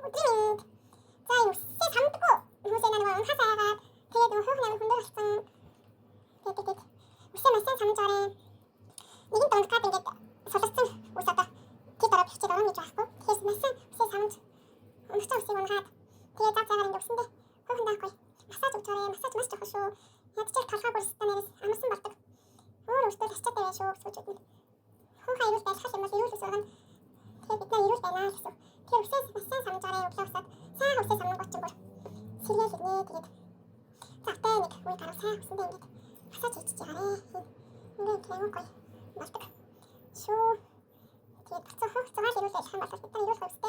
Өдрийн мэнд. За, энэ үсээ самдаггүй. Хүмүүсээ нөгөө унхаас айгаад, тэгээд нөгөө хөөх амар хүндэр болсон. Тэгээд үсээ маш сайн самж орой. Нэгэн дундад ингээд суларсан үс одоо тэр дараа бичээд орно гэж байхгүй. Тэгэхээр маш сайн үсээ самж, өнөртөө үсийг унгаад, тэгээд зав цагаар ингээд үсэндээ хөөхөндөө гоё массаж өгч орой. Массаж маш чухал шүү. Ядчил толгой бүр өстө нэрээс амарсан болдог. Өөр өөртөө ачаатай байх шүү өсвөжүүд нь. Хөөхөн эрүүл байх юм бол эрүүл ус ургана. Тэгэхээр бид нар эрүүл байна л гэсэн. Тэгэхээр үсээс маш сайн самж орой, өглөө өсөөд сайхан үсээ самнангууд чинь бүр сэргээл ирнэ. Тэгээд завтай нэг үе гарав сайхан үсэндээ ингээд массаж хийж байгаарэ. Ингээд аягүй гоё болдог шүү. Тэгээд буцаа хөх зугаал эрүүл байх юм бол бид нар эрүүл хувьстай.